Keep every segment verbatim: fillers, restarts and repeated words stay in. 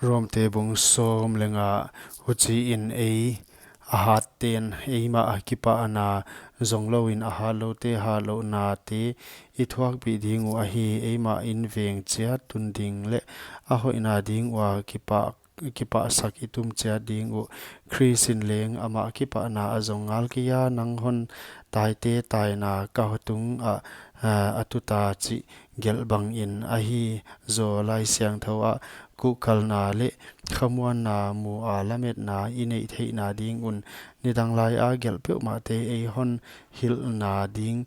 Romte bung sawm leh nga. Huchiin ei a hatten eimah kipahna zong louin a hatloute hatlouhnate i thuakpih ding uh ahi. Eimah in veng chiat tun ding leh a hoihna ding ua kipah, kipahsak i tum chiat ding uh. Khrist in leng amah kipahna a zong ngal kei a, nang hon taite taina ka tungah, ah, a tuta chih gelh bangin ahi. Zaw Laisiangthou ah kuhkalna leh khamuanna mu a lametna i neih theihna ding un nidang lai a gelh peuhmahte ei hon hilhna ding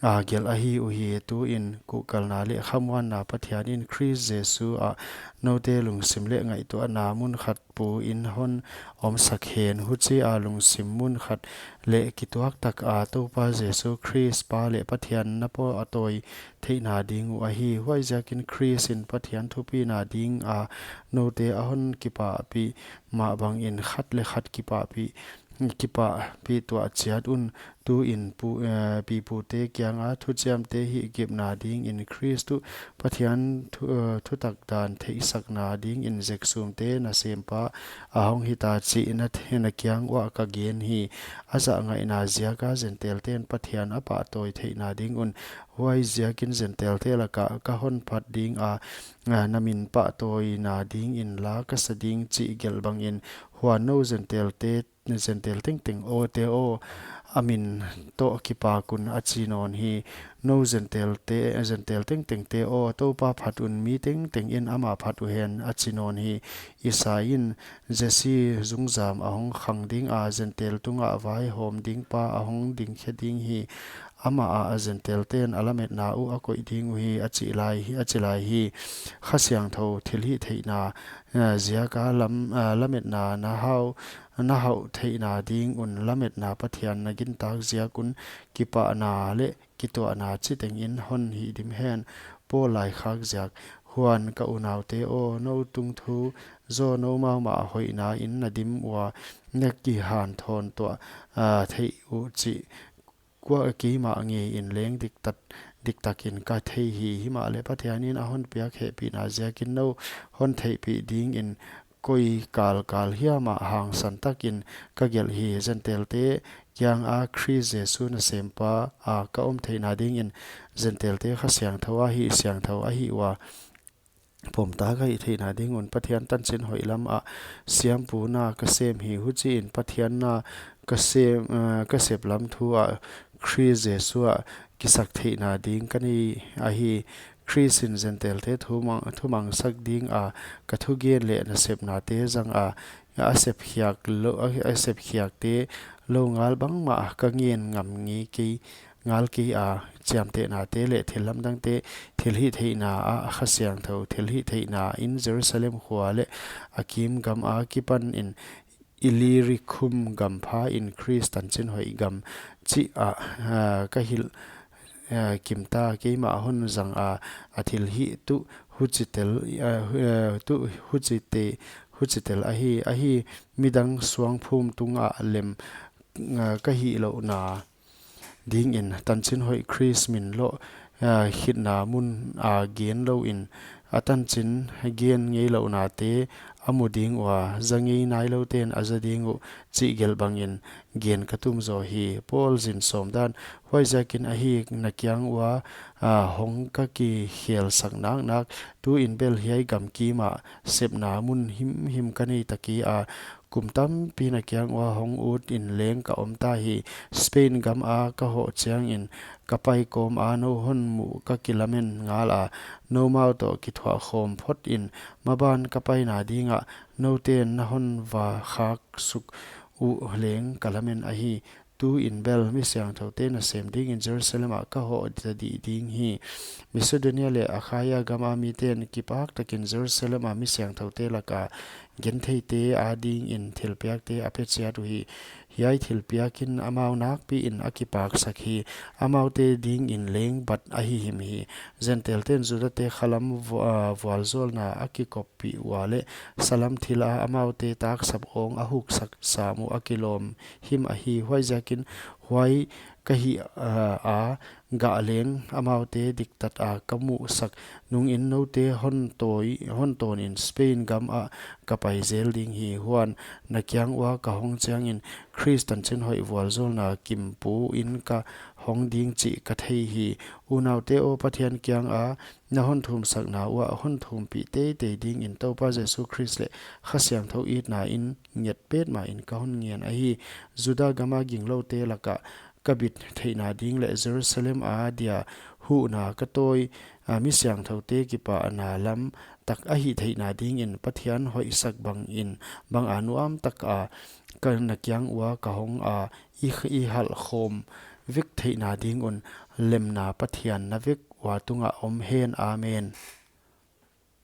a gelh ahi uhi. Tuin kuhkalna leh khamuanna Pathian in Khrist Jesu ah noute lungsim leh ngaihtuahna mun khat puin hon omsak hen. Huchia lungsim mun khat leh kituak taka Toupa Jesu Khrist Pa leh Pathian na pahtawi theihna ding uh ahi. Huaiziakin Khrist in Pathian thupina dinga noute a hon kipahpih mah bangin khat leh khat kipahpih, kipahpih tuah chiat un. Tuin pu, eh, pipute kianga thuchiamte hihkipna dingin Khrist uh Pathian thu, eh, thutak dan theihsakna dingin zeksumte nasempa a hong hita chih na the-, na kiang uah ka gen hi. A zahngaihna ziaka Zentelten Pathian a pahtawi theihna ding un. Huaiziakin Zentelte laka ka hon phat dinga, ah, na min pahtawina dingin la ka sa ding chih gelh bangin, huan nou Zentelte, Zentel tengteng aw te aw, a min toh kipak un a chi nawn hi. Nou Zentelte, Zentel tengtengte aw, Toupa phat un, mi tengteng in amah phat uhen a chi nawn hi. Isai in Jesse zungzam a hong khang dinga, Zentel tungah vaihawm ding pa a hong dingkhe ding hi. Amah ah Zentelten a lametna uh a koih ding uhi, a chi lai hi, a chi lai hi. Kha Siangthou thilhihtheihna, eh, ziaka lam, eh, lametna na hau, na hauh theihna ding un lametna Pathian na gintak ziak un kipahna leh kituahna chitengin hon hihdim hen. Paul laikhak ziak. Huan ka unaute aw, nou tungthu zaw noumau mah hoihna in na dim ua, na kihanthawn tuah, ah, theih uh chih kua keimah ngeiin leng diktak, diktakin ka thei hi. Himahleh Pathian in a hon piak hehpihna ziakin nou hon theihpih dingin koi kalkal hiam ah hangsan takin ka gelh hi. Zentelte kianga Khrist Jesu nasempa a ka om theihna dingin Zentelte Kha Siangthou a hih siangthou ahih ua pomtak a hih theihna ding un Pathian tanchin hoih lam ah siampu na ka sem hi. Huchiin Pathian na ka sem, eh, ka sep lam thu ah Khrist Jesu ah kisak theihna ding ka nei ahi. Khrist in Zentelte thumang, thumangsak dinga ka thugen leh nasepnate zanga, a sepkhiak lou, a, a sepkhiakte lou ngal bangmah ka ngen ngam ngei kei, ngal kei a, chiamtehnate leh thillamdangte thilhihtheihna ah Kha Siangthou thilhihtheihna in Jerusalem khua leh a kim gam akipanin Illyricum gam phain Khrist tanchin hoih gam chih ah, ah, ka hilh, ah, kimta. Keimah hon zanga, a thilhih tuh huchitel, ah, hu-, ah, tuh huchite, huchitel ahi, ahi midang suangphum tungah lem, ah, ka hihlouhna dingin tanchin hoih Khrist min loh, ah, khitna mun a gen louin a tanchin gen ngeilouhnate a mu ding ua, za ngei nailouten a za ding uh chih gelh bangin gen ka tum zaw hi. Paul zin sawm dan. Huaiziakin ahi, na kiang ua, ah, hong ka kikhelsak naknak, tuin bel hiai gam kimah sepna mun himhim ka nei ta kei a, kum tampi na kiang ua hong utin leng ka omta hi. Spain gam a ka hoh chiangin ka pai kawma nou hon muh ka kilamen ngal a, noumau toh kithuah khawm photin maban ka paina dingah nouten na hon va khak suk uh leng ka lamen ahi. Tuin bel mi siangthoute nasem dingin Jerusalem ah ka hoh ta dih ding hi. Macedonia leh Achaia gama miten kipak takin Jerusalem a mi siangthoute laka gentheite adingin thilpiakte a pe chiat uhi. Hiai thilpiakin amau nakpiin a kipaksak hi. Amaute dingin leng bat ahi him hi. Zentelten Judate khalam vu-, ah, vualzawlna a kikoppih ua leh salam thila amaute taksap awng a huksak sam uh a kilawm him ahi. Huaiziakin huai ka hih, ah, a gah leng amaute diktat a ka muhsak nungin noute hon tawi, hon tawnin Spain gam ah ka pai zel ding hi. Huan na kiang ua ka hong chiangin Khrist tanchin hoih vualzawlna kimpu in ka hong ding chih ka thei hi. Unaute aw, Pathian kiang a na hon thumsakna uah hon thumpih teitei dingin Toupa Jesu Khrist leh Kha Siangthou itna in nget petmah in ka hon ngen ahi. Juda gama gingloute lakah ka bit theihna ding leh Jerusalem a dia huhna ka tawi, a, mi siangthoute kipahna lam tak a hih theihna dingin Pathian hoihsak bangin, bang a nuam tak a ka na kiang ua ka hong a i, i halh khawm vek theihna ding un lemna Pathian na vek ua tungah om hen. Amen.